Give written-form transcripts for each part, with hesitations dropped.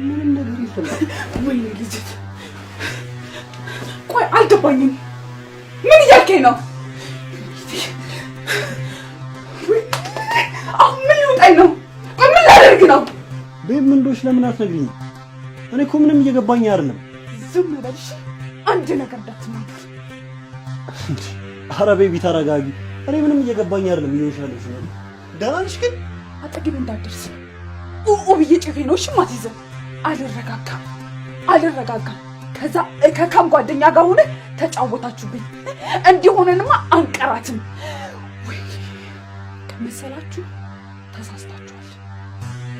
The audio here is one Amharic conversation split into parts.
ምንም ነገር የለም። ወይኔ ልጅት፣ ቆይ አልገባኝም። ምን እያልከኝ ነው? አሁን ምን ሊውጠኝ ነው? ምን ላደርግ ነው? Babe ምን እንደሆንሽ ለምን አትነግሪኝም? እኔ እኮ ምንም እየገባኝ አይደለም። ዝም በል እሺ፣ አንድ ነገር እንዳትናገር። አረ baby ተረጋጊ። እኔ ምንም እየገባኝ አይደለም። እየሆንሽ ያለሽ ነገር ደህና ነሽ ግን? አጠገቤ እንዳትደርስ ኡ ብዬ ጭፌ ነው። እሺ ማትይዘን። አልረጋጋም አልረጋጋም። ከዛ ከካም ጓደኛ ጋር ሆነ ተጫወታችሁብኝ። እንዲሆነንማ አንቀራትም ወይ ከመሰላችሁ ተሳስታችኋል።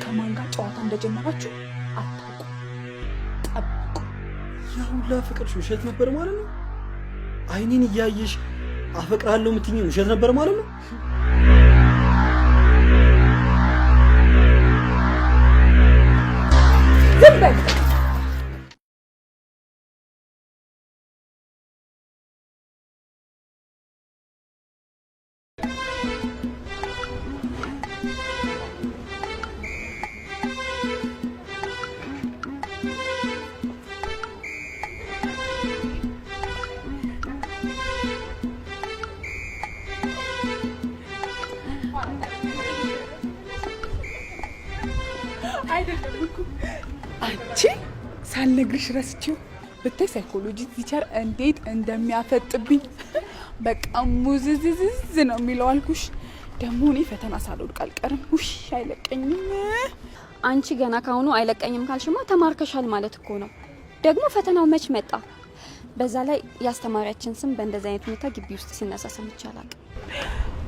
ከማን ጋር ጨዋታ እንደጀመራችሁ አታውቁ። ጠብቁ። ያ ሁላ ፍቅርሽ ውሸት ነበር ማለት ነው? አይኔን እያየሽ አፈቅራለሁ የምትይኝ ውሸት ነበር ማለት ነው? ዝም በል። አይደለም እኮ አንቺ ሳልነግርሽ ረስቼው ብታይ psychology teacher እንዴት እንደሚያፈጥብኝ በቃ ሙዝዝዝዝ ነው የሚለው አልኩሽ። ደግሞ እኔ ፈተና ሳልወድቅ አልቀርም። ውሽ አይለቀኝም። አንቺ ገና ካሁኑ አይለቀኝም ካልሽማ ተማርከሻል ማለት እኮ ነው። ደግሞ ፈተናው መች መጣ? በዛ ላይ የአስተማሪያችን ስም በእንደዚህ አይነት ሁኔታ ግቢ ውስጥ ሲነሳ ሰምቼ አላውቅም።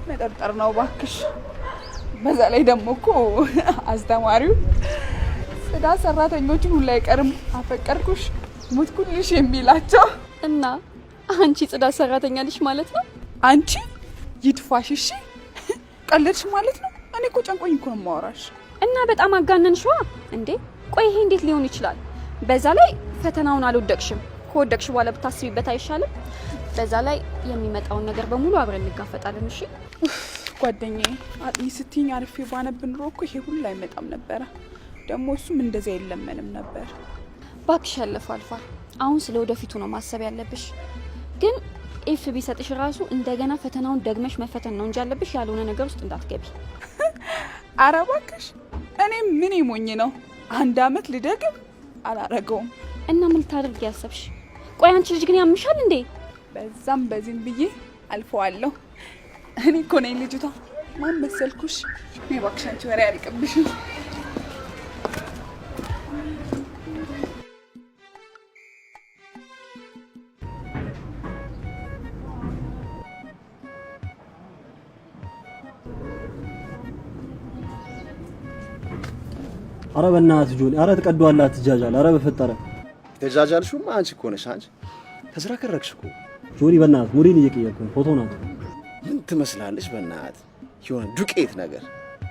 መጠርጠር ነው ባክሽ። በዛ ላይ ደግሞ እኮ አስተማሪው ጽዳት ሰራተኞችን ሁላ አይቀርም አፈቀርኩሽ ሞትኩልሽ የሚላቸው። እና አንቺ ጽዳት ሰራተኛ ልሽ ማለት ነው? አንቺ ይድፋሽ። እሺ ቀለድሽ ማለት ነው። እኔ እኮ ጨንቆኝ እኮ ነው የማወራሽ። እና በጣም አጋነንሽዋ እንዴ! ቆይ ይሄ እንዴት ሊሆን ይችላል? በዛ ላይ ፈተናውን አልወደቅሽም። ከወደቅሽ በኋላ ብታስቢበት አይሻልም? በዛ ላይ የሚመጣውን ነገር በሙሉ አብረን እንጋፈጣለን። እሺ ጓደኛዬ አጥኚ ስትይኝ አርፌ ባነብ ኑሮ እኮ ይሄ ሁሉ አይመጣም ነበረ። ደግሞ እሱም እንደዚያ አይለመንም ነበር። ባክሽ ያለፈው አልፏል። አሁን ስለ ወደፊቱ ነው ማሰብ ያለብሽ። ግን F ቢሰጥሽ ራሱ እንደገና ፈተናውን ደግመሽ መፈተን ነው እንጂ ያለብሽ ያልሆነ ነገር ውስጥ እንዳትገቢ። ኧረ እባክሽ እኔ ምን ሞኝ ነው? አንድ አመት ልደግም አላረገውም። እና ምን ልታደርጊ ያሰብሽ? ቆይ አንቺ ልጅ ግን ያምሻል እንዴ? በዛም በዚህም ብዬ አልፈዋለሁ። እኔ እኮ ነኝ ልጅቷ። ማን መሰልኩሽ? እኔ እባክሽ አንቺ ወሬ አያልቅብሽም። አረ በእናትህ ጆኒ፣ አረ ትቀደዋለህ፣ አትጃጃል። አረ በፈጠረ ተጃጃልሽውማ አንቺ እኮ ነሽ። አንቺ ተዝረከረክሽ እኮ ጆኒ፣ በእናትህ ሙዴን እየቀየርኩ ነው። ፎቶ ናት። ምን ትመስላለች? በእናትህ የሆነ ዱቄት ነገር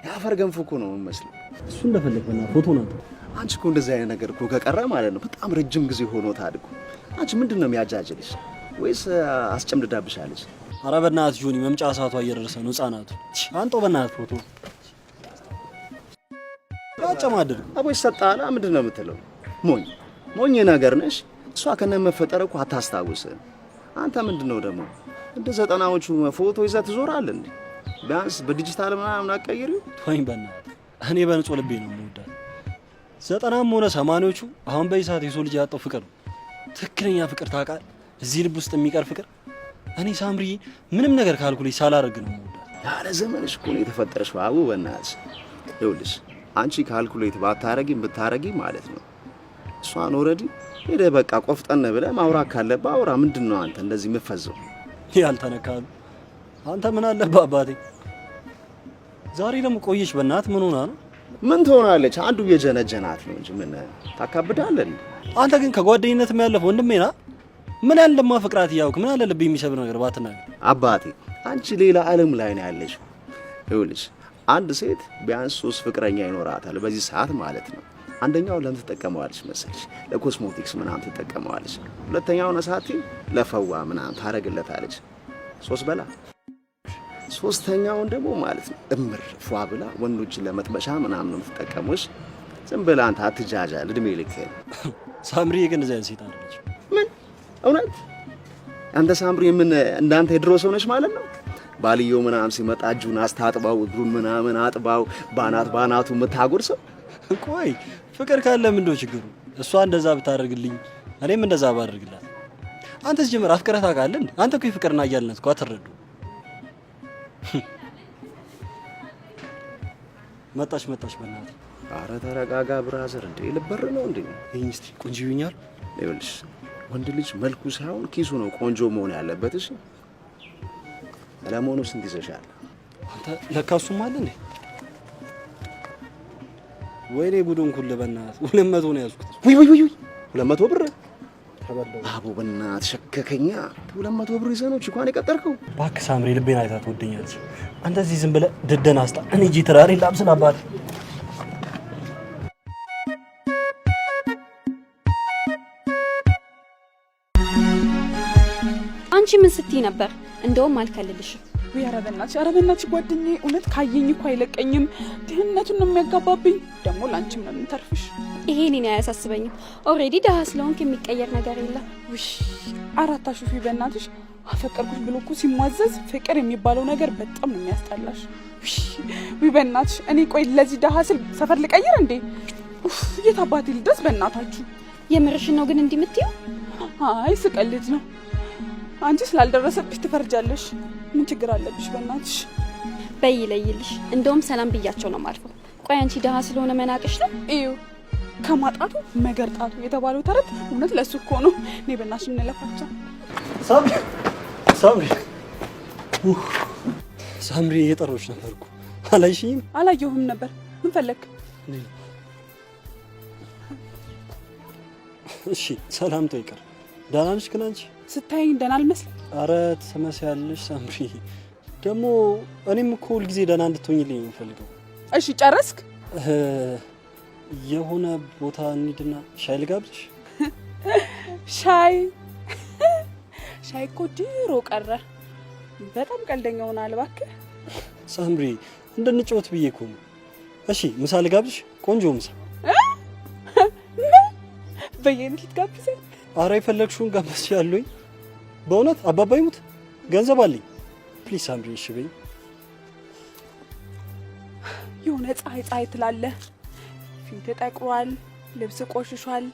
የአፈር ገንፎ እኮ ነው የምመስለው። እሱ እንደፈለግ በእናትህ ፎቶ ናት። አንቺ እኮ እንደዚህ አይነት ነገር እኮ ከቀረ ማለት ነው በጣም ረጅም ጊዜ ሆኖታል እኮ። አንቺ ምንድን ነው የሚያጃጅልሽ? ወይስ አስጨምድዳብሻለች? አረ በእናትህ ጆኒ፣ መምጫ ሰዓቷ እየደረሰ ነው። ህጻናቱ አንጦ በእናትህ ፎቶ አጨማድድ አቦ ይሰጣል። ምንድን ነው የምትለው? ሞኝ ሞኝ ነገር ነሽ። እሷ ከነ መፈጠር እኮ አታስታውስም። አንተ ምንድን ነው ደግሞ እንደ ዘጠናዎቹ ፎቶ ይዘህ ትዞራለህ እንዴ? ቢያንስ በዲጂታል ምናምን አትቀይሪው። ተወኝ በእናትህ። እኔ በንጹህ ልቤ ነው የምወዳት። ዘጠናም ሆነ ሰማንያዎቹ አሁን በዚህ ሰዓት የሰው ልጅ ያጣው ፍቅር ነው። ትክክለኛ ፍቅር ታውቃለህ፣ እዚህ ልብ ውስጥ የሚቀር ፍቅር። እኔ ሳምሪ ምንም ነገር calculate ሳላደርግ ነው የምወዳት። ያለ ዘመንሽ እኮ ነው የተፈጠረሽ። አቡ በእናትሽ ይኸውልሽ፣ አንቺ calculate ባታረጊም ብታረጊ ማለት ነው እሷን already ሄደህ በቃ ቆፍጠን ብለህ ማውራት ካለብህ አውራ። ምንድን ነው አንተ እንደዚህ የምትፈዘው? ያልተነካሉ አንተ ምን አለብህ አባቴ። ዛሬ ደግሞ ቆየሽ በእናትህ ምን ሆና ነው? ምን ትሆናለች? አንዱ እየጀነጀናት ነው እንጂ ምን ታካብዳለህ እንዴ? አንተ ግን ከጓደኝነት ያለፈ ወንድሜ ና ምን ያህል እንደማፈቅራት እያወቅህ ምን አለ ልብ የሚሰብር ነገር ባትናገር። አባቴ አንቺ ሌላ ዓለም ላይ ነው ያለሽው። ይኸውልሽ አንድ ሴት ቢያንስ 3 ፍቅረኛ ይኖራታል በዚህ ሰዓት ማለት ነው። አንደኛው ለምን ትጠቀመዋለች መሰለሽ? ለኮስሞቲክስ ምናምን ትጠቀመዋለች። ሁለተኛው ነሳቲ ለፈዋ ምናምን ታረግለታለች። 3 በላ። ሶስተኛውን ደግሞ ማለት ነው እምር ፏ ብላ ወንዶችን ለመጥበሻ ምናምን ነው የምትጠቀመው። ዝም ብለህ አንተ አትጃጃል እድሜ ልክህን። ሳምሪ ግን እዚያ ሴት አይደለችም። ምን እውነት? አንተ ሳምሪ ምን እንዳንተ የድሮ ሰው ነች ማለት ነው? ባልየው ምናምን ሲመጣ እጁን አስታጥባው እግሩን ምናምን አጥባው ባናት ባናቱ የምታጎርሰው። ቆይ ፍቅር ካለ ምንድነው ችግሩ? እሷ እንደዛ ብታደርግልኝ እኔም እንደዛ ባደርግላት። አንተ ሲጀምር አፍቅረህ ታውቃለህ? አንተ እኮ የፍቅርና እያልነት እኮ አትረዱ። መጣች መጣች፣ በእናትህ አረ ተረጋጋ brother። እንዴ ልበር ነው እንዴ? ይሄን እስቲ ቆንጆ ይኛል። ይኸውልሽ ወንድ ልጅ መልኩ ሳይሆን ኪሱ ነው ቆንጆ መሆን ያለበት። እሺ ለመሆኑ ስንት ይዘሻል? አንተ ለካ እሱም አለ እንዴ? ወይኔ ጉዱን ኩል በእናትህ 200 ነው ያዝኩት። ውይ ውይ ውይ 200 ብር ተበላው። አቦ በእናትህ ሸከከኛ። 200 ብር ይዘህ ነው ቺኳን የቀጠርከው? እባክህ ሳምሪ ልቤን አይታ ትወደኛለች። አንተ እዚህ ዝም ብለህ ድደን አስጣ። እኔ እጄ ትራሪ ላብስል አባት። አንቺ ምን ስትይ ነበር? እንደውም አልከልልሽም። ውይ ኧረ በእናትሽ ኧረ በእናትሽ ጓደኛዬ እውነት ካየኝ እኮ አይለቀኝም። ድህነቱን ነው የሚያጋባብኝ። ደግሞ ለአንቺም ነው የምንተርፍሽ። ይሄ እኔን አያሳስበኝም። Already ደሃ ስለሆንክ የሚቀየር ነገር የለም። ውይ አራት አሹፊ በእናትሽ አፈቀርኩሽ ብሎ እኮ ሲሟዘዝ ፍቅር የሚባለው ነገር በጣም ነው የሚያስጠላሽ። ውይ በእናትሽ እኔ ቆይ ለዚህ ደሃ ስል ሰፈር ልቀይር እንዴ? ኡፍ የት አባቴ ልድረስ በእናታችሁ። የምርሽን ነው ግን እንዲህ የምትይው? አይ ስቀልድ ነው። አንቺ ስላልደረሰብሽ ትፈርጃለሽ። ምን ችግር አለብሽ በእናትሽ? በይ ለይልሽ። እንደውም ሰላም ብያቸው ነው የማልፈው። ቆይ አንቺ ደሃ ስለሆነ መናቅሽ ነው? እዩ ከማጣቱ መገርጣቱ የተባለው ተረት እውነት ለሱ እኮ ነው። እኔ በእናትሽ እንለፋቸው። ሳምሪ ሳምሪ ሳምሪ እየጠራሁሽ ነበር እኮ አላየሽኝም? አላየሁም ነበር። ምን ፈለክ? እሺ ሰላምታ ይቅር። ደህና ነሽ ግን አንቺ? ስታይኝ ደህና አልመስልም? ኧረ ትመስያለሽ ሳምሪ። ደግሞ እኔም እኮ ሁልጊዜ ደህና እንድትሆኝልኝ ነው የምፈልገው። እሺ ጨረስክ? የሆነ ቦታ እንሂድና ሻይ ልጋብዝሽ። ሻይ ሻይ እኮ ድሮ ቀረ። በጣም ቀልደኛ ሆነሃል እባክህ። ሳምሪ እንድንጫወት ብዬ እኮ ነው። እሺ ምሳ ልጋብዝሽ? ቆንጆ ምሳ። ምን በየአይነት ልትጋብዘኝ? ኧረ የፈለግሽውን ጋብዝሻለሁኝ። በእውነት አባባ ይሙት ገንዘብ አለኝ። Please ሳምሪ እሺ በይኝ። የሆነ ፀሐይ ፀሐይ ትላለህ። ፊት ጠቁሯል፣ ልብስ ቆሽሿል፣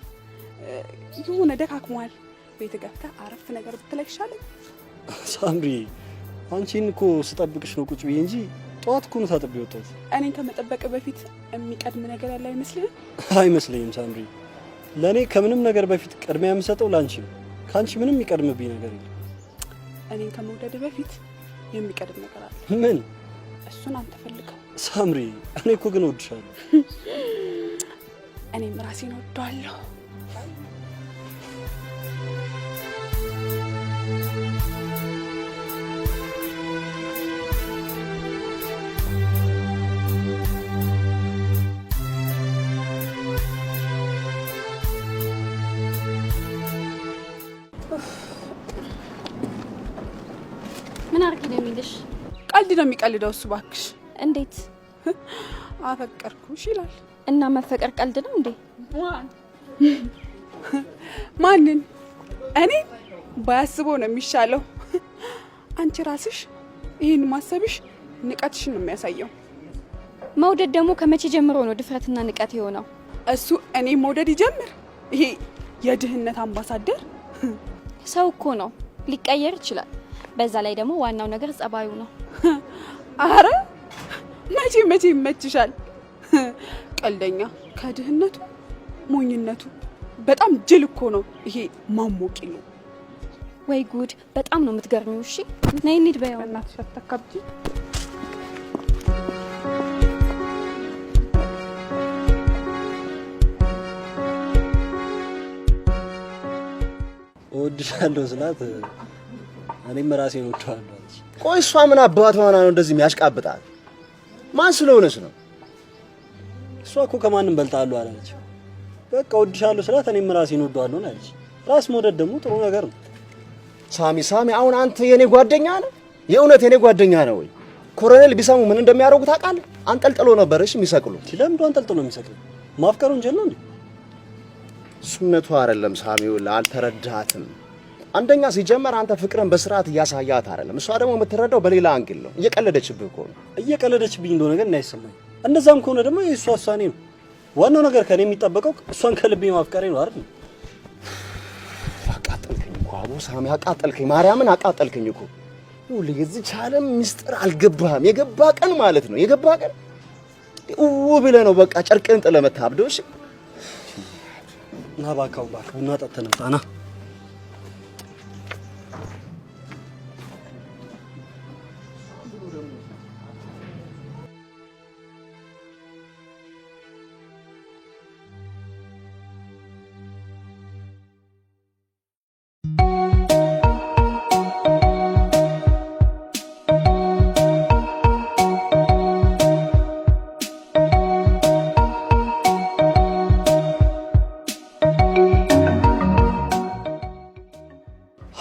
የሆነ ደካክሟል። ቤት ገብተህ አረፍ ነገር ብትል አይሻልም? ሳምሪ አንቺን እኮ ስጠብቅሽ ነው ቁጭ ብዬ እንጂ ጠዋት እኮ ነው ታጥቤ የወጣሁት። እኔን ከመጠበቅ በፊት የሚቀድም ነገር ያለ አይመስልህም? አይመስለኝም ሳምሪ። ለእኔ ከምንም ነገር በፊት ቅድሚያ የምሰጠው ለአንቺ ነው። ከአንቺ ምንም የሚቀድምብኝ ነገር የለም። እኔን ከመውደድ በፊት የሚቀድም ነገር አለ። ምን? እሱን አንተ ፈልገው። ሳምሪ እኔ እኮ ግን እወድሻለሁ። እኔም ራሴን እወደዋለሁ። ምን አድርጊ ነው የሚልሽ? ቀልድ ነው የሚቀልደው እሱ እባክሽ። እንዴት? አፈቀርኩሽ ይላል። እና መፈቀር ቀልድ ነው እንዴ? ማንን? እኔ ባያስበው ነው የሚሻለው። አንቺ ራስሽ ይህን ማሰብሽ ንቀትሽን ነው የሚያሳየው። መውደድ ደግሞ ከመቼ ጀምሮ ነው ድፍረትና ንቀት የሆነው? እሱ እኔ መውደድ ይጀምር። ይሄ የድህነት አምባሳደር ሰው እኮ ነው፣ ሊቀየር ይችላል። በዛ ላይ ደግሞ ዋናው ነገር ጸባዩ ነው። አረ መቼ መቼ ይመችሻል? ቀልደኛ። ከድህነቱ ሞኝነቱ በጣም ጅል እኮ ነው ይሄ ማሞቂ ነው። ወይ ጉድ! በጣም ነው የምትገርሚው። እሺ ነይ እንሂድ። በያው እናትሽ አታካብጂ። እወድሻለሁ ስላት እኔም ራሴን እወደዋለሁ አለች። ቆይ እሷ ምን አባቷ ሆና ነው እንደዚህ የሚያሽቃብጣት? ማን ስለሆነች ነው? እሷ እኮ ከማንም በልጣለሁ አላለች። በቃ እወድሻለሁ ስላት እኔም ራሴን እወደዋለሁ ነው አለች። ራስ መውደድ ደግሞ ጥሩ ነገር ነው። ሳሚ ሳሚ፣ አሁን አንተ የኔ ጓደኛ ነህ? የእውነት የኔ ጓደኛ ነህ ወይ? ኮሎኔል ቢሰሙ ምን እንደሚያደርጉ ታውቃለህ? አንጠልጥሎ ነበር እሺ የሚሰቅሉ። ለምንድን ነው አንጠልጥሎ የሚሰቅሉ? ማፍቀር ወንጀል ነው እንዴ? እሱነቱ አይደለም ሳሚው፣ አልተረዳትም። አንደኛ ሲጀመር አንተ ፍቅርን በስርዓት እያሳያት አይደለም። እሷ ደግሞ የምትረዳው በሌላ angle ነው። እየቀለደችብህ እኮ ነው። እየቀለደችብኝ እንደሆነ ግን አይሰማኝ። እንደዛም ከሆነ ደግሞ የእሷ ውሳኔ ነው። ዋናው ነገር ከኔ የሚጠበቀው እሷን ከልቤ ማፍቀሬ ነው አይደል? አቃጠልከኝ እኮ አቦ ሳሚ፣ አቃጠልከኝ። ማርያምን አቃጠልከኝ እኮ። ይኸውልህ የዚች ዓለም ምስጢር አልገባህም። የገባ ቀን ማለት ነው የገባ ቀን እው ብለህ ነው በቃ ጨርቅህን ጥለህ መታብደው። እሺ ና እባክህ፣ እባክህ ቡና ጠጥተን እንምጣ ና።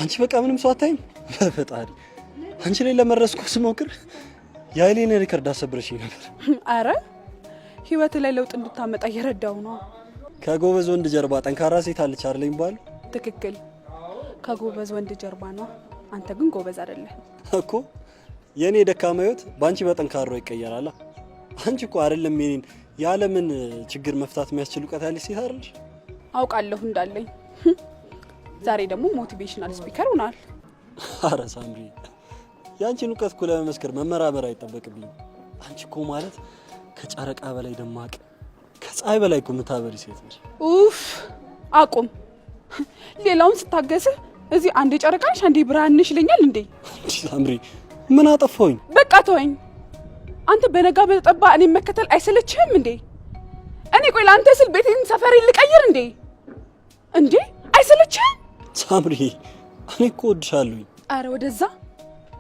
አንቺ በቃ ምንም ሰው አታይም። በፈጣሪ አንቺ ላይ ለመድረስ እኮ ስሞክር የኃይሌን record አሰብረሽኝ ነበር። አረ ህይወት ላይ ለውጥ እንድታመጣ እየረዳው ነው። ከጎበዝ ወንድ ጀርባ ጠንካራ ሴት አለች አይደል የሚባለው? ትክክል። ከጎበዝ ወንድ ጀርባ ነው። አንተ ግን ጎበዝ አይደለህ እኮ። የኔ ደካማ ህይወት በአንቺ በጠንካራው ይቀየራል። አንቺ እኮ አይደለም የኔን የዓለምን ችግር መፍታት የሚያስችል እውቀት ያለች ሴት አይደለሽ? አውቃለሁ እንዳለኝ። ዛሬ ደግሞ motivational speaker ሆናል። አረ ሳምሪ፣ የአንቺን እውቀት እኮ ለመመስከር መመራመር አይጠበቅብኝም። አንቺ እኮ ማለት ከጨረቃ በላይ ደማቅ፣ ከፀሐይ በላይ እኮ የምታበሪ ሴት ነሽ። ኡፍ አቁም። ሌላውን ስታገስህ እዚህ አንዴ ጨረቃ ነሽ አንዴ ብርሃን ነሽ ይለኛል እንዴ? ሳምሪ ምን አጠፋሁኝ? በቃ ተወኝ። አንተ በነጋ በጠባ እኔ መከተል አይሰለችህም እንዴ? እኔ ቆይ ለአንተ ስል ቤቴን ሰፈሬን ልቀይር እንዴ? እንዴ አይሰለችህም? ሳምሪ እኔ እኮ እወድሻለሁኝ። አረ ወደዛ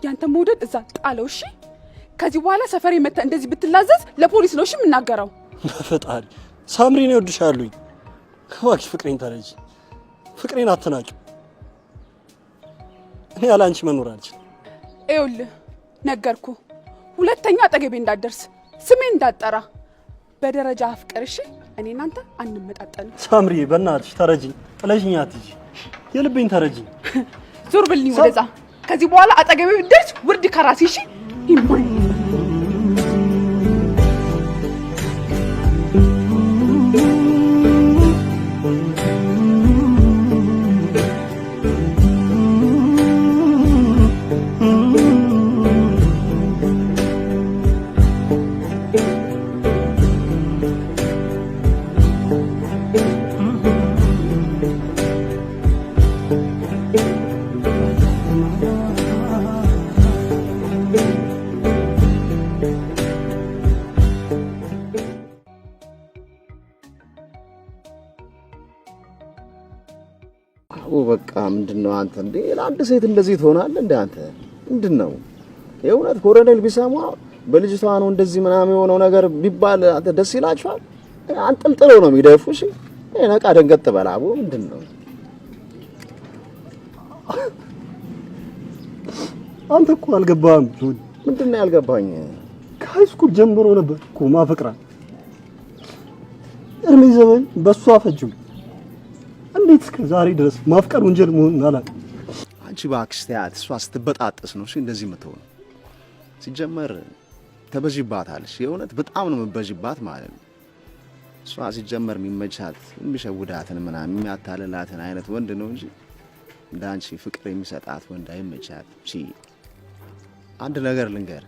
ያንተ መውደድ እዛ ጣለው። እሺ ከዚህ በኋላ ሰፈሬ መተህ እንደዚህ ብትላዘዝ ለፖሊስ ነው እሺ የምናገረው። በፈጣሪ ሳምሪ እኔ እወድሻለሁኝ። እባክሽ ፍቅሬን ተረጂ፣ ፍቅሬን አትናቂው። እኔ ያለ አንቺ መኖር አልችልም። ይኸውልህ ነገርኩ፣ ሁለተኛ አጠገቤ እንዳትደርስ፣ ስሜን እንዳትጠራ። በደረጃ አፍቅር እሺ። እኔ እናንተ አንመጣጠንም። ሳምሪ በእናትሽ ተረጂኝ፣ ጥለሽኝ አትሂጂ። የልቤን ተረጂኝ። ዞር ብልኝ ወደዛ። ከዚህ በኋላ አጠገቤ ብትደርስ ውርድ ከራሴ እሺ። ይማኝ በቃ ምንድነው አንተ እንዴ? ለአንድ ሴት እንደዚህ ትሆናለህ እንዴ? አንተ ምንድነው የእውነት ኮሎኔል ቢሰማ በልጅቷ ነው እንደዚህ ምናምን የሆነው ነገር ቢባል አንተ ደስ ይላችኋል? አንጠልጥለው ነው የሚደፉሽ። ነቃ ደንገጥ በል አቦ። ምንድነው አንተ እኮ አልገባህም። ምንድነው ያልገባኝ? ከ high school ጀምሮ ነበር እኮ ማፈቅራት። እድሜ ዘመን በሷ ፈጅም። እንዴት እስከ ዛሬ ድረስ ማፍቀር ወንጀል መሆኑን አላውቅም። አንቺ እባክሽ ተያት። እሷ ስትበጣጠስ ነው እሺ እንደዚህ የምትሆነው። ሲጀመር ተበዥባታለሽ። የእውነት በጣም ነው የምበዥባት ማለት ነው። እሷ ሲጀመር የሚመቻት የሚሸውዳትን ምናምን የሚያታልላትን አይነት ወንድ ነው እንጂ እንደ አንቺ ፍቅር የሚሰጣት ወንድ አይመቻት። እሺ አንድ ነገር ልንገር፣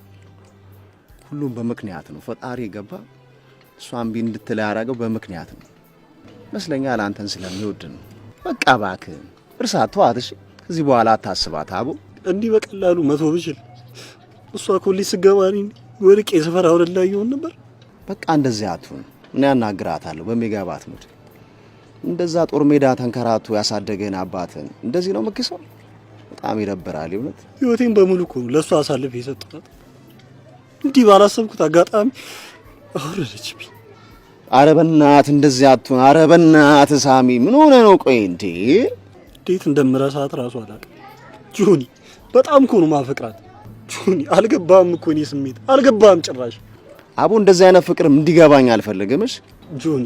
ሁሉም በምክንያት ነው። ፈጣሪ ገባ እሷ እምቢ እንድትል ያደረገው በምክንያት ነው ይመስለኛል። አንተን ስለሚወድ ነው። በቃ እባክህ እርሳት፣ ተዋት። እሺ ከዚህ በኋላ አታስባት። አቦ እንዲህ በቀላሉ መቶ ብችል እሷ ኮሌጅ ስገባ እኔ ወድቄ የሰፈር አውረድ ላይ ይሆን ነበር። በቃ እንደዚህ አትሁን። እኔ አናግራታለሁ በሚገባት mood። እንደዛ ጦር ሜዳ ተንከራቶ ያሳደገን አባትን እንደዚህ ነው የምክሰው? በጣም ይደብራል። የእውነት ህይወቴን በሙሉ እኮ ነው ለእሷ አሳልፌ የሰጠኋት። እንዲህ ባላሰብኩት አጋጣሚ አወረደችብኝ። ኧረ በእናትህ እንደዚህ አትሁን። ኧረ በእናትህ ሳሚ ምን ሆነህ ነው? ቆይ እንዴ እንዴት እንደምረሳት እራሱ አላውቅም። ጆኒ በጣም እኮ ነው ማፈቅራት። ጆኒ አልገባህም እኮ እኔ ስሜት አልገባህም ጭራሽ። አቦ እንደዚህ አይነት ፍቅር እንዲገባኝ አልፈልግም። እሺ ጆኒ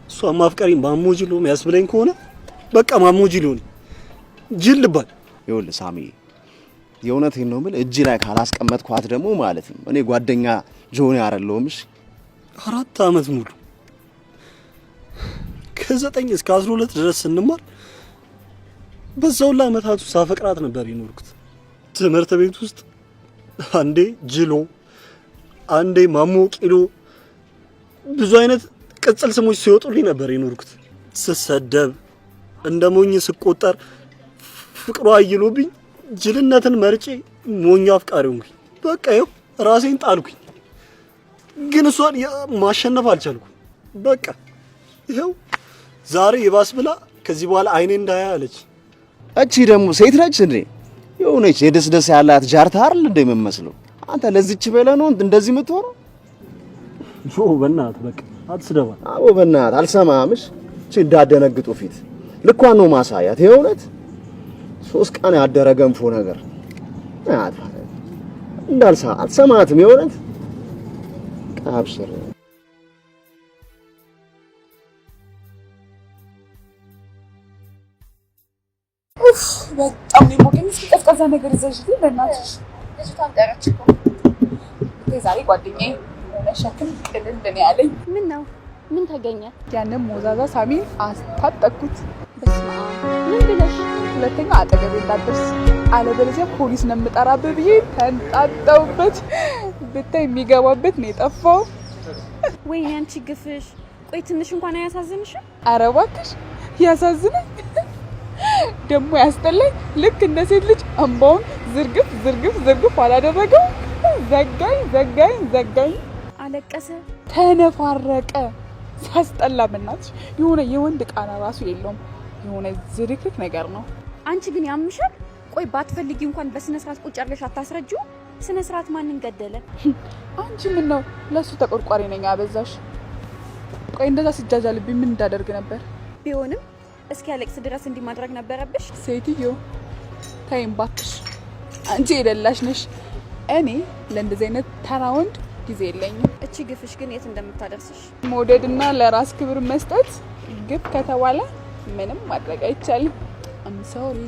እሷን ማፍቀሪ ማሞ ጅሎ የሚያስብለኝ ከሆነ በቃ ማሞ ጅሎ ነኝ፣ ጅል ልባል። ይኸውልህ ሳሚ፣ የእውነቴን ነው የምልህ፣ እጅ ላይ ካላስቀመጥኳት ደግሞ ማለት ነው እኔ ጓደኛ ጆኒ አይደለሁም። እሺ 4 ዓመት ሙሉ ከ9 እስከ 12 ድረስ ስንማር በዛው ለዓመታቱ ሳፈቅራት ነበር የኖርኩት። ትምህርት ቤት ውስጥ አንዴ ጅሎ፣ አንዴ ማሞ ቂሎ፣ ብዙ አይነት ቅጽል ስሞች ሲወጡልኝ ነበር የኖርኩት። ስሰደብ፣ እንደ ሞኝ ስቆጠር፣ ፍቅሯ አይሎብኝ ጅልነትን መርጬ ሞኝ አፍቃሪ ሆንኩኝ። በቃ ይኸው ራሴን ጣልኩኝ። ግን እሷን ማሸነፍ አልቻልኩም። በቃ ይኸው ዛሬ ይባስ ብላ ከዚህ በኋላ አይኔ እንዳያ አለች። እቺ ደግሞ ሴት ነች እንዴ? የሆነች የደስደስ ያላት ጃርታ አይደል እንደ የምመስለው? አንተ ለዚች በለህ ነው እንደዚህ የምትሆነው? ጆ በእናትህ በቃ አትስደባት። አቦ በእናትህ አልሰማህም። እሺ እቺ እንዳደነግጡ ፊት ልኳን ነው ማሳያት። የእውነት 3 ቀን ያደረ ገንፎ ነገር እንዳልሳ አትሰማትም። የእውነት አብሽር። በጣም ነው የሞቀኝ። እስኪ ቀዝቃዛ ነገር ይዘሽልኝ በእናትሽ። ልጅቷን ጠረች እኮ ዛሬ ጓደኛዬ የሆነ ሸክም ቅልል ነው ያለኝ። ምን ነው? ምን ተገኘ? ያንን ሞዛዛ ሳሚን አስታጠቅኩት። በስመ አብ! ምን ብለሽ? ሁለተኛ አጠገቤ እንዳትደርስ አለበለዚያ ፖሊስ ነው የምጠራብህ ብዬ ተንጣጣውበት። ብታይ የሚገባበት ነው የጠፋው። ወይኔ አንቺ ግፍሽ! ቆይ ትንሽ እንኳን አያሳዝንሽም? ኧረ እባክሽ ያሳዝነኝ ደግሞ ያስጠላኝ። ልክ እንደ ሴት ልጅ እንባውን ዝርግፍ ዝርግፍ ዝርግፍ አላደረገው። ዘጋኝ ዘጋኝ ዘጋኝ። አለቀሰ፣ ተነፋረቀ። ሲያስጠላ በእናትሽ። የሆነ የወንድ ቃና ራሱ የለውም። የሆነ ዝርክርክ ነገር ነው። አንቺ ግን ያምሻል። ቆይ ባትፈልጊ እንኳን በስነ ስርዓት ቁጭ አድርገሽ አታስረጂው? ስነ ስርዓት ማንን ገደለ? አንቺ ምን ነው ለሱ ተቆርቋሪ ነኝ አበዛሽ። ቆይ እንደዛ ሲጃጃልብኝ ምን እንዳደርግ ነበር? ቢሆንም እስኪያለቅስ ድረስ እንዲህ ማድረግ ነበረብሽ? ሴትዮ ተይኝ እባክሽ፣ አንቺ የደላሽ ነሽ። እኔ ለእንደዚህ አይነት ተራ ወንድ ጊዜ የለኝም። እቺ ግፍሽ ግን የት እንደምታደርስሽ። መውደድና ለራስ ክብር መስጠት ግፍ ከተባለ ምንም ማድረግ አይቻልም። I'm sorry።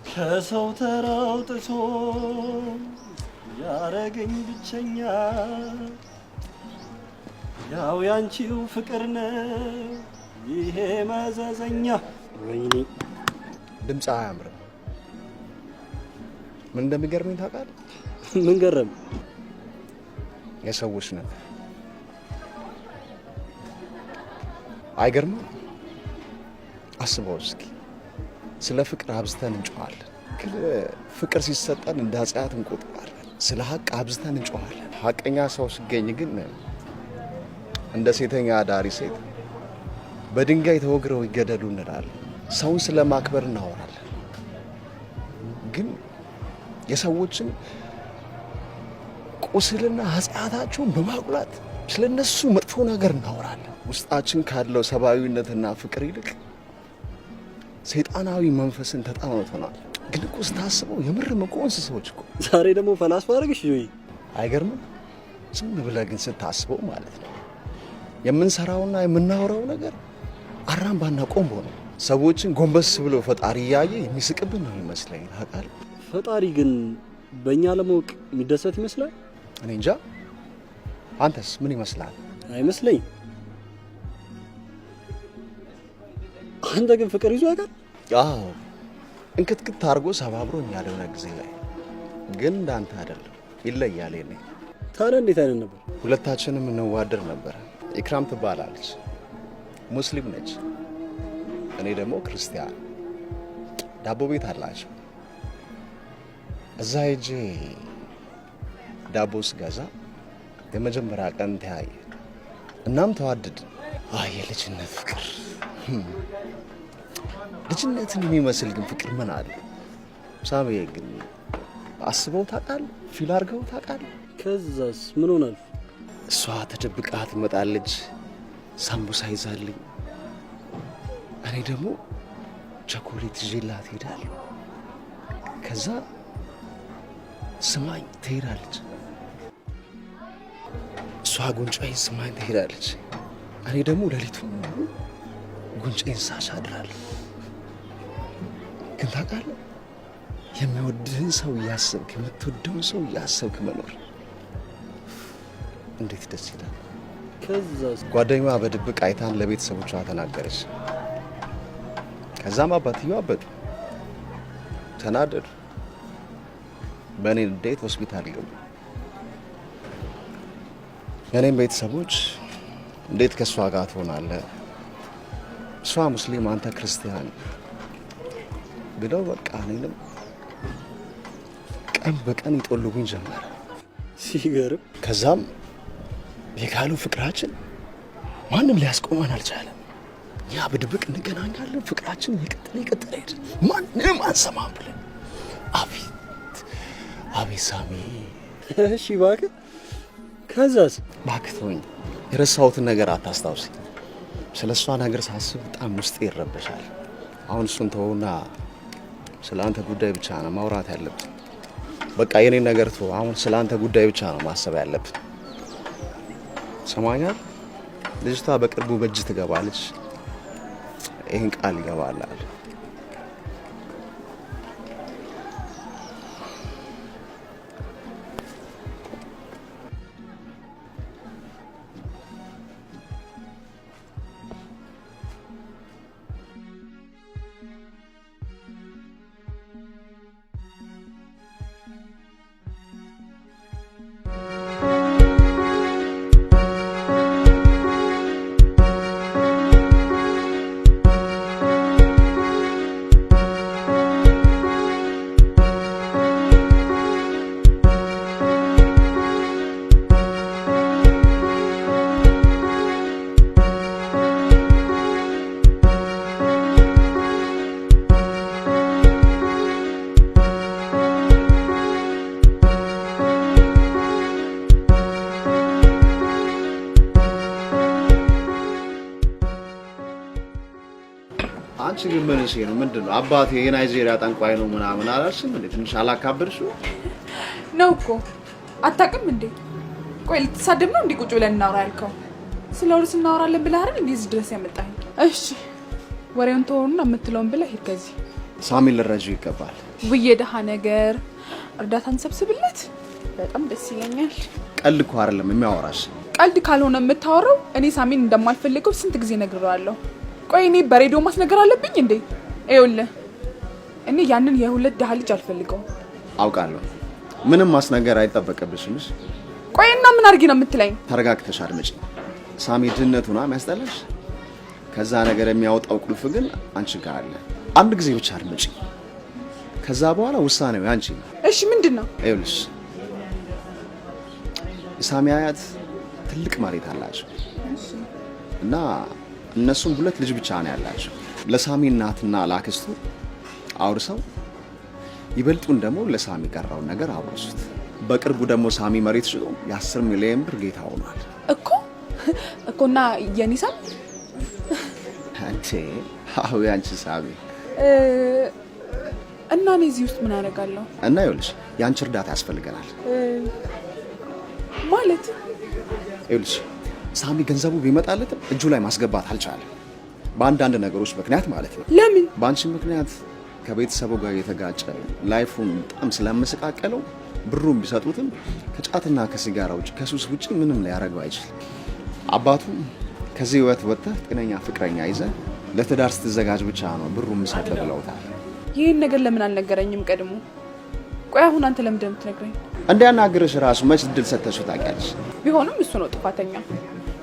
ከሰው ተራውጥቶ ያረገኝ ብቸኛ፣ ያው ያንቺው ፍቅር ነው ይሄ መዘዘኛ። ወይኔ ድምፅ አያምርም። ምን እንደሚገርመኝ ታውቃለህ? ምን ገረም? የሰዎች ነገር አይገርምም? አስበው እስኪ፣ ስለ ፍቅር አብዝተን እንጮኻለን። ፍቅር ሲሰጠን እንደ ኃጢአት እንቆጥራለን። ስለ ሀቅ አብዝተን እንጮኻለን። ሀቀኛ ሰው ሲገኝ ግን እንደ ሴተኛ አዳሪ ሴት በድንጋይ ተወግረው ይገደሉ እንላለን። ሰውን ስለ ማክበር እናወራለን። ግን የሰዎችን ቁስልና ኃጢአታቸውን በማጉላት ስለ እነሱ መጥፎ ነገር እናወራለን። ውስጣችን ካለው ሰብአዊነትና ፍቅር ይልቅ ሰይጣናዊ መንፈስን ተጣምተናል። ግን እኮ ስታስበው የምርም እኮ እንስሳዎች እኮ። ዛሬ ደግሞ ፈላስፋ አደረግሽ ጆይ። አይገርምም? ዝም ብለህ ግን ስታስበው ማለት ነው የምንሰራውና የምናወራው ነገር አራምባና ቆምቦ ነው። ሰዎችን ጎንበስ ብሎ ፈጣሪ እያየ የሚስቅብን ነው ይመስለኝ። ታውቃለህ? ፈጣሪ ግን በእኛ ለማወቅ የሚደሰት ይመስላል? እኔ እንጃ። አንተስ ምን ይመስላል? አይመስለኝም። አንተ ግን ፍቅር ይዞ ያውቃል? አዎ፣ እንክትክት አድርጎ ሰባብሮኛል የሆነ ጊዜ ላይ። ግን እንዳንተ አይደለም፣ ይለያል የኔ። ታዲያ እንዴት አይነት ነበር? ሁለታችንም እንዋደድ ነበር። ኢክራም ትባላለች፣ ሙስሊም ነች። እኔ ደግሞ ክርስቲያን። ዳቦ ቤት አላቸው። እዛ ሄጄ ዳቦ ስገዛ የመጀመሪያ ቀን ተያየ። እናም ተዋደድን። አይ የልጅነት ፍቅር! ልጅነትን የሚመስል ግን ፍቅር ምን አለ? ሳሚ ግን አስበው ታውቃለህ? Feel አድርገው ታውቃለህ? ከዛስ ምን ሆናል? እሷ ተደብቃ ትመጣለች፣ ሳምቡሳ ይዛልኝ፣ እኔ ደግሞ ቸኮሌት ይዤላት እሄዳለሁ። ከዛ ስማኝ ትሄዳለች። እሷ ጉንጯን ስማኝ ትሄዳለች። እኔ ደግሞ ሌሊቱን ሙሉ ጉንጬን ሳሽ አድራለሁ። ግን ታውቃለህ፣ የሚወድህን ሰው እያሰብክ የምትወደውን ሰው እያሰብክ መኖር እንዴት ደስ ይላል። ከዛ ጓደኛዋ በድብቅ አይታን ለቤተሰቦቿ ተናገረች። ከዛም አባትየው አበዱ፣ ተናደዱ። በእኔ ንዴት ሆስፒታል ገቡ። የእኔም ቤተሰቦች እንዴት ከእሷ ጋር ትሆናለህ? እሷ ሙስሊም፣ አንተ ክርስቲያን ብለው በቃ እኔንም ቀን በቀን ይጦልጉኝ ጀመረ። ሲገርም። ከዛም የካሉ ፍቅራችን ማንም ሊያስቆመን አልቻለም። እኛ በድብቅ እንገናኛለን። ፍቅራችን እየቀጠለ እየቀጠለ ሄደ። ማንም አንሰማም ብለን አቤት አቤት ሳሚ። እሺ እባክህ። ከዛስ? እባክህ ተወኝ፣ የረሳሁትን ነገር አታስታውሰኝ። ስለ እሷ ነገር ሳስብ በጣም ውስጤ ይረበሻል። አሁን እሱን ተወውና ስለ አንተ ጉዳይ ብቻ ነው ማውራት ያለብን። በቃ የኔን ነገር ተወው። አሁን ስለ አንተ ጉዳይ ብቻ ነው ማሰብ ያለብን። ሰማኛል። ልጅቷ በቅርቡ በእጅ ትገባለች። ይህን ቃል ይገባላል። አንቺ ግን ምን እሺ ነው? ምንድን ነው አባቴ የናይጄሪያ ጠንቋይ ነው ምናምን አላልሽም እንዴ? ትንሽ አላካበድሽው ነው እኮ አታውቅም እንዴ? ቆይ ልትሳደብ ነው እንዴ? ቁጭ ብለን እናውራ ያልከው? ስለ ውርስ እናወራለን ብለህ አይደል እንዴ እዚህ ድረስ ያመጣኸኝ? እሺ ወሬውን ተወውና የምትለውን ብለህ ሂድ ከዚህ። ሳሚን ልረጂው ይገባል። ውይ የደሃ ነገር እርዳታ እንሰብስብለት። በጣም ደስ ይለኛል። ቀልድ እኮ አይደለም የሚያወራሽ። ቀልድ ካልሆነ የምታወራው እኔ ሳሚን እንደማልፈልገው ስንት ጊዜ ነግሬዋለሁ። ቆይ እኔ በሬዲዮ ማስነገር አለብኝ እንዴ? ይኸውልህ እኔ ያንን የሁለት ደሃ ልጅ አልፈልገውም። አውቃለሁ። ምንም ማስነገር አይጠበቅብሽም። እሺ ቆይ እና ምን አድርጊ ነው የምትለኝ? ተረጋግተሽ አድምጪ። ሳሚ ድህነቱ ነው የሚያስጠላሽ። ከዛ ነገር የሚያወጣው ቁልፍ ግን አንቺ ጋር አለ። አንድ ጊዜ ብቻ አድምጪ። ከዛ በኋላ ውሳኔው ያንቺ ነው። እሺ ምንድን ነው? ይኸውልሽ የሳሚ አያት ትልቅ መሬት አላቸው እና እነሱም ሁለት ልጅ ብቻ ነው ያላቸው። ለሳሚ እናትና ለአክስቱ አውርሰው ይበልጡን ደግሞ ለሳሚ ቀራውን ነገር አውርሱት። በቅርቡ ደግሞ ሳሚ መሬት ሽጦ የ10 ሚሊዮን ብር ጌታ ሆኗል። እኮ እኮና የኔ ሳሚ አንቺ አዎ ያንቺ ሳሚ እና እኔ እዚህ ውስጥ ምን አደርጋለሁ? እና ይኸውልሽ የአንቺ እርዳታ ያስፈልገናል። ማለት ይኸውልሽ ሳሚ ገንዘቡ ቢመጣለትም እጁ ላይ ማስገባት አልቻለም። በአንዳንድ ነገሮች ምክንያት ማለት ነው። ለምን? በአንቺ ምክንያት ከቤተሰቡ ጋር የተጋጨ life ኡን በጣም ስለመሰቃቀለው ብሩን ቢሰጡትም ከጫትና ከሲጋራ ውጭ ከሱስ ውጭ ምንም ሊያደርገው አይችልም። አባቱ ከዚህ ህይወት ወጥተህ ጤነኛ ፍቅረኛ ይዘህ ለትዳር ስትዘጋጅ ብቻ ነው ብሩ የምሰጥህ ብለውታል። ይህን ነገር ለምን አልነገረኝም ቀድሞ? ቆይ አሁን አንተ ለምንድን ነው የምትነግረኝ? እንዲያናግርሽ ራሱ መች እድል ሰተሽው ታውቂያለሽ? ቢሆንም እሱ ነው ጥፋተኛ።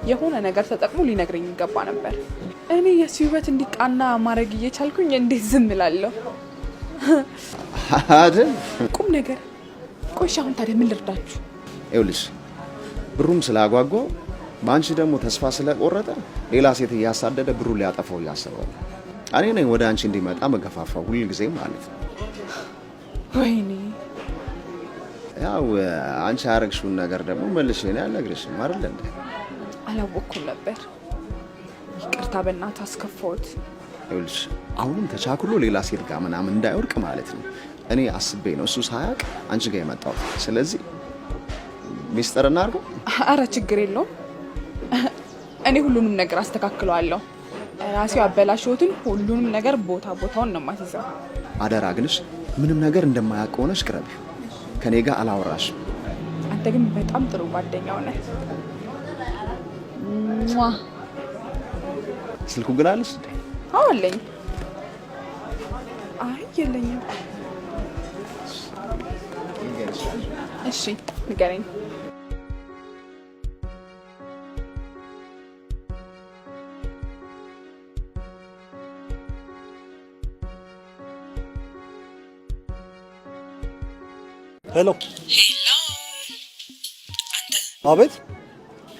የሆነ ነገር ተጠቅሞ ሊነግረኝ ይገባ ነበር። እኔ የሱ ህይወት እንዲቃና ማድረግ እየቻልኩኝ እንዴት ዝም እላለሁ? አይደል? ቁም ነገር። ቆይ እሺ አሁን ታዲያ ምን ልርዳችሁ? ይኸውልሽ ብሩም ስላጓጓው በአንቺ ደግሞ ተስፋ ስለቆረጠ ሌላ ሴት እያሳደደ ብሩን ሊያጠፋው እያሰበ ነው። እኔ ነኝ ወደ አንቺ እንዲመጣ መገፋፋው ሁል ጊዜ ማለት ነው። ወይኔ ያው አንቺ ያረግሽውን ነገር ደግሞ መልሼ እኔ አልነግርሽም አይደል እንዴ? አላወቅኩም ነበር። ይቅርታ በእናትህ አስከፋሁት። ይኸውልሽ አሁንም ተቻክሎ ሌላ ሴት ጋር ምናምን እንዳይወድቅ ማለት ነው። እኔ አስቤ ነው እሱ ሳያውቅ አንቺ ጋር የመጣሁት። ስለዚህ ሚስጥር እናድርገው። አረ ችግር የለውም። እኔ ሁሉንም ነገር አስተካክለዋለሁ። ራሴው አበላሽሁትን ሁሉንም ነገር ቦታ ቦታውን ነው የማስይዘው። አደራ ግንሽ ምንም ነገር እንደማያውቅ ሆነሽ ቅረቢው። ከኔ ጋር አላወራሽም። አንተ ግን በጣም ጥሩ ጓደኛው ነህ። ስልኩ ግን አለሽ እንዴ? አዎ አለኝ። አይ የለኝም። እሺ ንገረኝ። Hello Hello፣ አንተ። አቤት።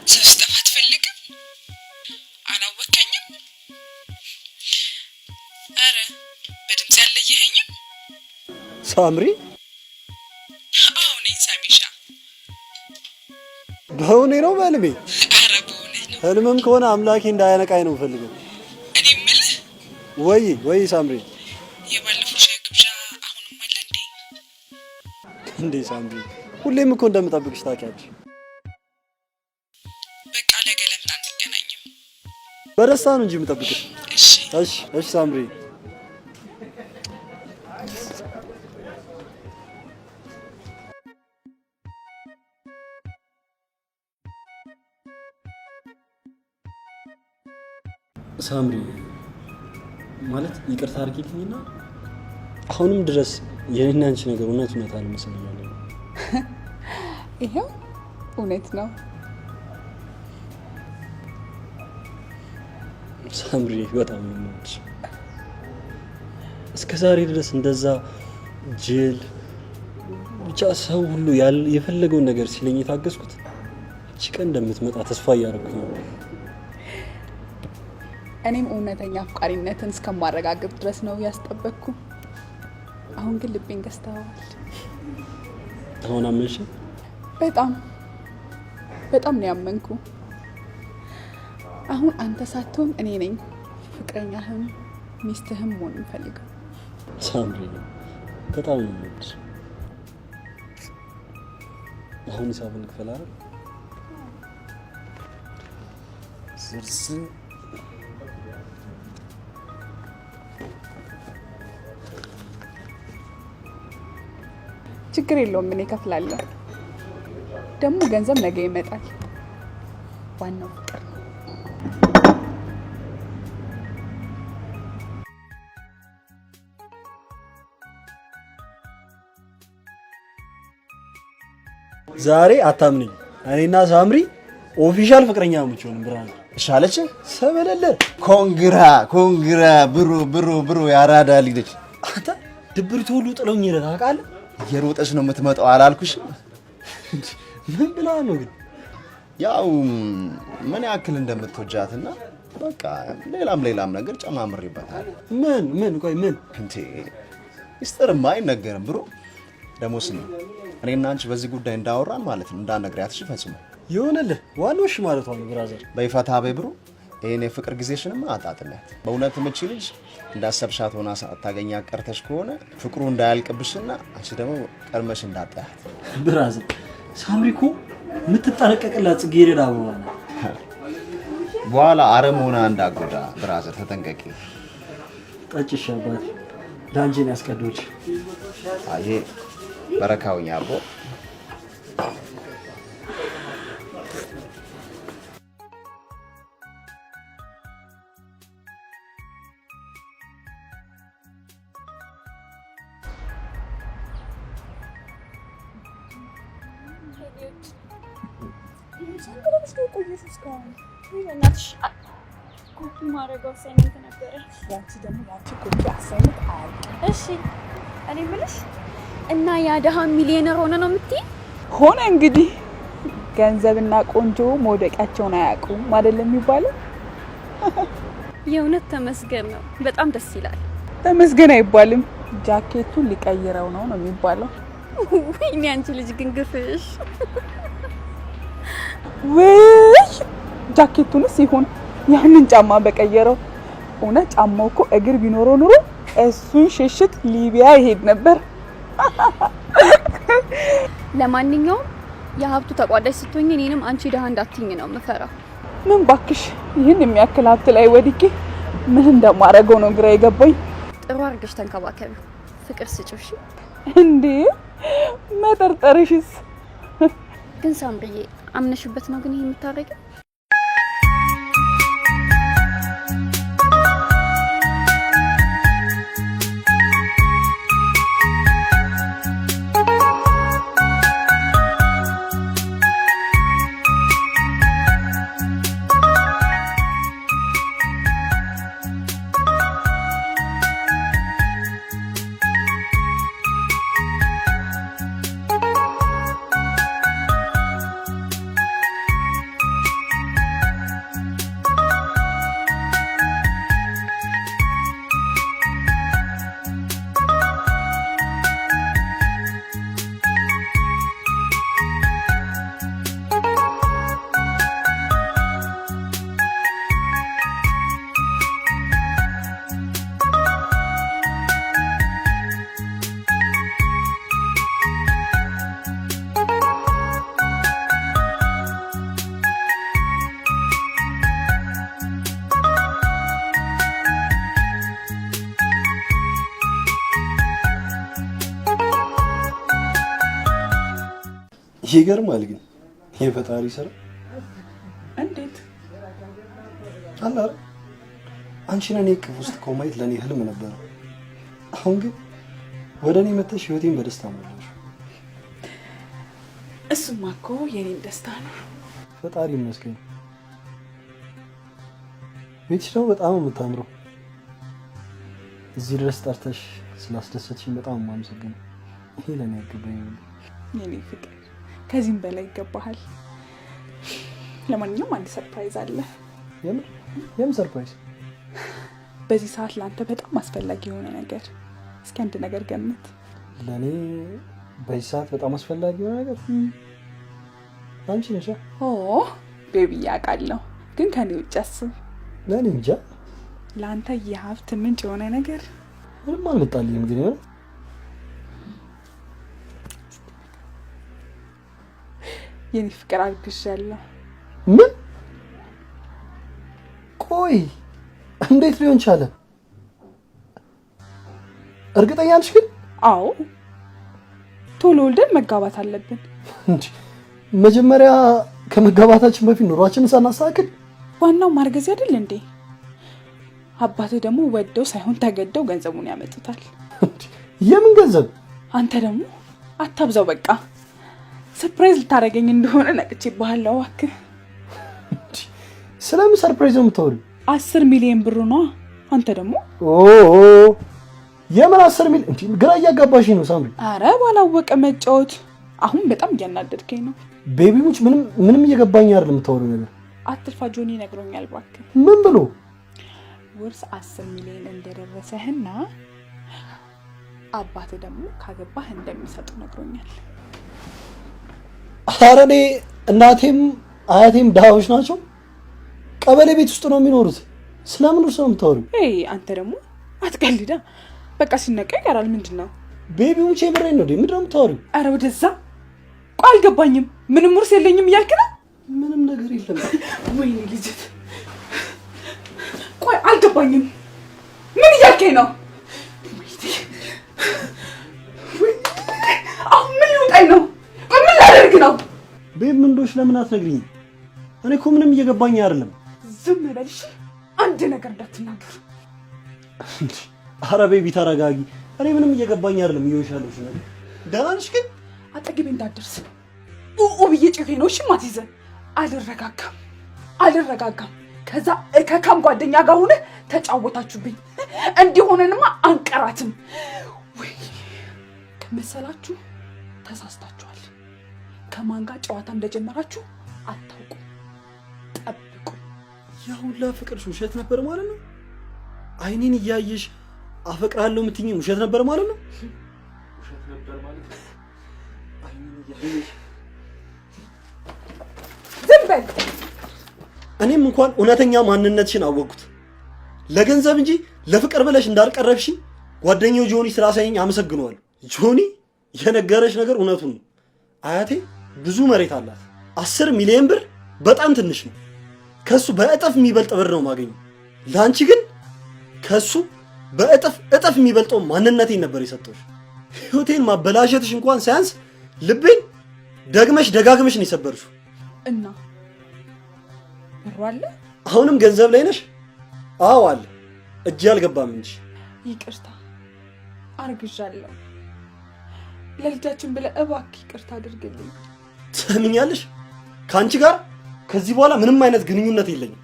ሰው ሲጠፋ አትፈልግም? አላወከኝም? አረ በድምፅ ያለየኸኝም? ሳምሪ? አዎ ነኝ ሳሚሻ። በእውኔ ነው በህልሜ? አረ በእውነት ነው። ህልምም ከሆነ አምላኬ እንዳያነቃኝ ነው የምፈልገው። እኔ የምልህ ወይ ወይ ሳምሪ፣ የባለፈው ሻይ ግብዣ አሁንም አለ እንዴ? እንዴ ሳምሪ፣ ሁሌም እኮ እንደምጠብቅሽ ታውቂያለሽ። በቃ ነገ ለምን አንገናኝም? በደስታ ነው እንጂ የምጠብቅሽ። እሺ እሺ እሺ ሳምሪ። ሳምሪ ማለት ይቅርታ አድርጊልኝና አሁንም ድረስ የኔና አንቺ ነገር እውነት እውነት አልመሰለኝም ያለ ነው። ይኸው እውነት ነው። ሳምሪ በጣም ነው የምወድሽ። እስከ ዛሬ ድረስ እንደዛ ጅል ብቻ ሰው ሁሉ የፈለገውን ነገር ሲለኝ የታገስኩት እቺ ቀን እንደምትመጣ ተስፋ እያደረኩኝ ነው። እኔም እውነተኛ አፍቃሪነትን እስከማረጋግጥ ድረስ ነው ያስጠበቅኩ። አሁን ግን ልቤን ገዝተዋል። አሁን አመንሽ? በጣም በጣም ነው ያመንኩ። አሁን አንተ ሳትሆን እኔ ነኝ ፍቅረኛህም ሚስትህም መሆን የምፈልገው። ሳምሪ በጣም ነው የምወድሽ። አሁን ሂሳቡን እንክፈል አይደል? ዝርዝር ችግር የለውም፣ እኔ እከፍላለሁ። ደግሞ ገንዘብ ነገ ይመጣል። ዋናው ፍቅር ነው። ዛሬ አታምነኝ። እኔና ሳምሪ official ፍቅረኛሞች ሆንን። Brother እሻለች ሰበለለ Congra congra bro bro bro ያራዳ ልጅ። አንተ ድብርቱ ሁሉ ጥሎኝ ሄደ ታውቃለህ። እየሮጠች ነው የምትመጣው አላልኩሽም? ምን ብላ ነው ግን? ያው ምን ያክል እንደምትወጃትና በቃ ሌላም ሌላም ነገር ጨማምሬበታል። ምን ምን ቆይ ምን እንዴ ሚስጥርማ አይነገርም bro። ደግሞ ስሚ፣ እኔና አንቺ በዚህ ጉዳይ እንዳወራን ማለት ነው እንዳትነግሪያት እሺ? ፈጽሞ ይሆንልህ። ዋናው እሺ ማለቷ ነው brother። በይፈታ በይ bro። ይሄን የፍቅር ጊዜሽንማ አጣጥሚያት። በእውነት ምቺ ልጅ እንዳሰብሻት ሆና ሳታገኛት ቀርተሽ ከሆነ ፍቅሩ እንዳያልቅብሽና አንቺ ደግሞ ቀድመሽ እንዳጣያት። Brother ሳምሪ እኮ የምትጠነቀቅላት ጽጌረዳ አበባ ናት። በኋላ አረም ሆና እንዳጎዳ brother ተጠንቀቂ። ጠጭሽ አባቴ ለአንቺን ያስቀዶች። አይ በረካውኛ አቦ። ኮፒ ማድረገው assignment ነበረ። ያንቺ ደግሞ ያንቺ copy assignment አያልቅም። እሺ እኔ የምልሽ እና ያ ደሃ ሚሊዮነር ሆነ ነው የምትይ? ሆነ እንግዲህ ገንዘብና ቆንጆ መውደቂያቸውን አያውቁም አይደለም የሚባለው? የእውነት ተመስገን ነው። በጣም ደስ ይላል። ተመስገን አይባልም፣ ጃኬቱን ሊቀይረው ነው ነው የሚባለው። ወይኔ አንቺ ልጅ ግን ግፍሽ። ውይ ጃኬቱንስ ይሁን ያንን ጫማ በቀየረው። እውነት ጫማው እኮ እግር ቢኖረው ኑሮ እሱን ሽሽት ሊቢያ ይሄድ ነበር። ለማንኛውም የሀብቱ ተቋዳሽ ስትሆኝ እኔንም አንቺ ድሃ እንዳትኝ ነው የምፈራው። ምን ባክሽ፣ ይህን የሚያክል ሀብት ላይ ወድቄ ምን እንደማደርገው ነው ግራ የገባኝ። ጥሩ አድርገሽ ተንከባከቢው፣ ፍቅር ስጪው። እሺ እንዴ መጠርጠርሽስ? ግን ሳምርዬ አምነሽበት ነው ግን ይሄ የምታደርጊው? ይገርማል ግን የፈጣሪ ስራ እንዴት አለ አይደል? አንቺን እኔ እቅፍ ውስጥ እኮ ማየት ለእኔ ህልም ነበር። አሁን ግን ወደ እኔ መተሽ ህይወቴን በደስታ ሞላሽ። እሱማ እኮ የኔም ደስታ ነው። ፈጣሪ ይመስገን። ቤትሽ ደግሞ በጣም የምታምረው። እዚህ ድረስ ጠርተሽ ስላስደሰትሽኝ በጣም የማመሰግነው። ይሄ ለእኔ አይገባኝም። የኔ ፍቅር ከዚህም በላይ ይገባሃል። ለማንኛውም አንድ surprise አለ። የምን የምን surprise? በዚህ ሰዓት ለአንተ በጣም አስፈላጊ የሆነ ነገር። እስኪ አንድ ነገር ገምት። ለእኔ በዚህ ሰዓት በጣም አስፈላጊ የሆነ ነገር አንቺ ነሽ። ኦ baby አውቃለሁ፣ ግን ከኔ ውጭ አስብ። ለእኔ እንጃ። ለአንተ የሀብት ምንጭ የሆነ ነገር ምንም አልመጣልኝም ግን የሆነ የኔ ፍቅር አርግዣለሁ። ምን? ቆይ እንዴት ሊሆን ቻለ? እርግጠኛ ነሽ ግን? አዎ፣ ቶሎ ወልደን መጋባት አለብን። እንጂ መጀመሪያ ከመጋባታችን በፊት ኑሯችንን ሳናስተካክል። ዋናው ማርገዝ አይደል እንዴ? አባትህ ደግሞ ወደው ሳይሆን ተገደው ገንዘቡን ያመጡታል። የምን ገንዘብ? አንተ ደግሞ አታብዛው። በቃ surprise ልታደርገኝ እንደሆነ ነቅቼብሃለሁ። እባክህ። ስለምን surprise ነው የምታወሪው? 10 ሚሊዮን ብር ነዋ። አንተ ደግሞ ኦ የምን 10 ሚሊዮን? እንዴ ግራ እያጋባሽኝ ነው ሳምሪ። አረ ባላወቀ መጫወት። አሁን በጣም እያናደድከኝ ነው። baby ሙች ምንም ምንም እየገባኝ አይደለም የምታወሪው ነገር። አትልፋ፣ ጆኒ ነግሮኛል። እባክህ። ምን ብሎ? ውርስ 10 ሚሊዮን እንደደረሰህና አባትህ ደግሞ ካገባህ እንደሚሰጡ ነግሮኛል። ኧረ እኔ እናቴም አያቴም ድሃዎች ናቸው። ቀበሌ ቤት ውስጥ ነው የሚኖሩት። ስለምን ውርስ ነው የምታወሪው? አይ አንተ ደግሞ አትቀልዳ። በቃ ሲነቃ ይቀራል። ምንድን ነው baby ሙች የምሬን ነው። ምንድን ነው የምታወሪው? ኧረ ወደዛ። ቆይ አልገባኝም። ምንም ውርስ የለኝም እያልክ ነው? ምንም ነገር የለም። ወይኔ ልጅት፣ ቆይ አልገባኝም። ምን እያልከኝ ነው? አሁን ምን ሊውጣኝ ነው? ቆይ ምን ላደርግ ነው? babe ምን እንደሆንሽ ለምን አትነግሪኝም? እኔ እኮ ምንም እየገባኝ አይደለም። ዝም በል እሺ፣ አንድ ነገር እንዳትናገር። አረ baby ተረጋጊ። እኔ ምንም እየገባኝ አይደለም እየሆንሽ ያለሽ ነገር። ደህና ነሽ ግን? አጠገቤ እንዳትደርስ ኡ ብዬ ጮሄ ነው። እሺ ማትይዘን። አልረጋጋም አልረጋጋም። ከዛ ከካም ጓደኛ ጋር ሆነ ተጫወታችሁብኝ። እንዲሆነንማ አንቀራትም ወይ ከመሰላችሁ ተሳስታችኋል። ከማን ጋር ጨዋታ እንደጀመራችሁ አታውቁም። ጠብቁ። ያ ሁላ ፍቅርሽ ውሸት ነበር ማለት ነው? አይኔን እያየሽ አፈቅራለሁ የምትይኝ ውሸት ነበር ማለት ነው? ውሸት ነበር ማለት ነው። አይኔን እያየሽ ዝም በል። እኔም እንኳን እውነተኛ ማንነትሽን አወቅኩት። ለገንዘብ እንጂ ለፍቅር ብለሽ እንዳልቀረብሽኝ ጓደኛው ጆኒ ስላሳየኝ አመሰግነዋለሁ። ጆኒ የነገረሽ ነገር እውነቱን ነው። አያቴ ብዙ መሬት አላት። 10 ሚሊዮን ብር በጣም ትንሽ ነው። ከሱ በእጥፍ የሚበልጥ ብር ነው ማገኘው። ለአንቺ ግን ከሱ በእጥፍ እጥፍ የሚበልጠው ማንነቴን ነበር የሰጠሁሽ። ህይወቴን ማበላሸትሽ እንኳን ሳያንስ ልቤን ደግመሽ ደጋግመሽ ነው የሰበርሽው። እና ብሩ አለ? አሁንም ገንዘብ ላይ ነሽ? አዎ አለ፣ እጄ አልገባም እንጂ። ይቅርታ፣ አርግዣለሁ። ለልጃችን ብለህ እባክህ ይቅርታ አድርግልኝ። ትሰሚኛለሽ? ከአንቺ ጋር ከዚህ በኋላ ምንም አይነት ግንኙነት የለኝም።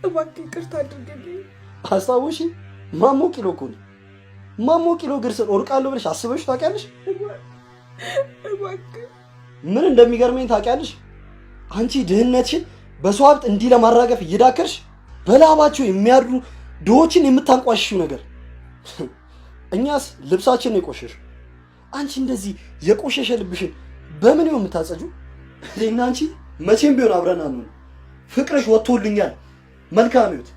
እባክህ ይቅርታ አድርግልኝ። አስታውሺ፣ ማሞ ቂሎ እኮ ነኝ። ማሞ ቂሎ እግር ስር ወድቃለሁ ብለሽ አስበሽ ታውቂያለሽ? እባክህ። ምን እንደሚገርመኝ ታውቂያለሽ? አንቺ ድህነትሽን በሰው ሀብት እንዲህ ለማራገፍ እየዳከርሽ በላባቸው የሚያድሩ ድሆችን የምታንቋሽሽው ነገር። እኛስ ልብሳችን ነው የቆሸሸው። አንቺ እንደዚህ የቆሸሸ ልብሽን በምን ነው የምታጸጁ? እኔና አንቺ መቼም ቢሆን አብረን አንሆንም። ፍቅርሽ ወጥቶልኛል። መልካም ህይወት።